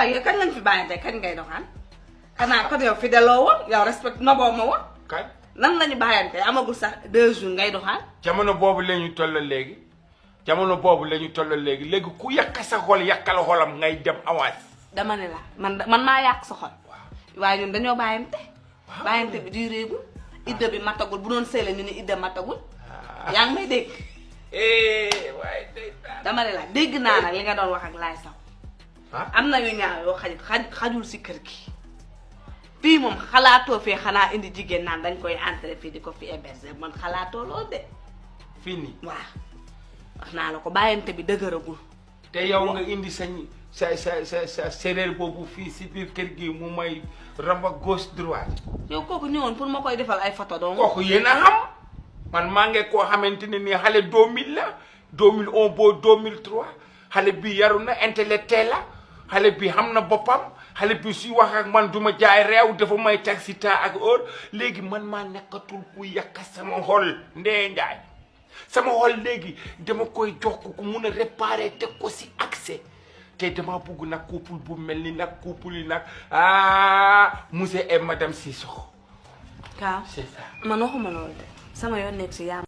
waaye kañ lañ fi bàyyante kañ ngay doxaan xanaa kon yow fi delloo woon yow respect noboo ma woon kañ nan lañu bàyyante amagul sax 2 jours ngay doxaan jamono boobu la ñu toll léegi jamono boobu la ñu toll léegi ku yàq sa xol yàqal xolam ngay dem avance dama ne la man maa yàq sa xol waaye ñun dañoo bàyyante bàyyante bi di réegul idda bi matagul bu doon sëy la ñu ne idda matagul yaa ngi may dégg waaye dama ne la dégg naa nag li nga doon wax ak laay sax am na yu ñaaw yoo xajul si kër gi fii moom xalaatoo fii xanaa indi jigéen naan dañ koy entrer fii di ko fi héberger man xalaatoo loolu de fii nii waaw wax naa la ko bàyyante bi dëgëragul te yow nga indi sa séeréer boobu fii si biir kër gi mu may ramba gauche droite yow kooku ñëwoon pour ma koy defal ay photo donc kooku yéen a xam man maa ngi koo xamante ne nii xale 2000 la 2001 boo 2003 xale bi yaru na intellectuel la xale bi xam na boppam xale bi suy wax ak man duma jaay réew dafa may taxi temps ak heure léegi man maa nekkatul ku yàq sama xol ndee njaay sama xol léegi dama koy jox ko mun a réparer teg ko si accès te dama bugg nag couple bu mel ni nag couple yi nag monsieur et madame Cissokho Kaaw c'est ça man waxuma loolu de sama yoon nekk si yaa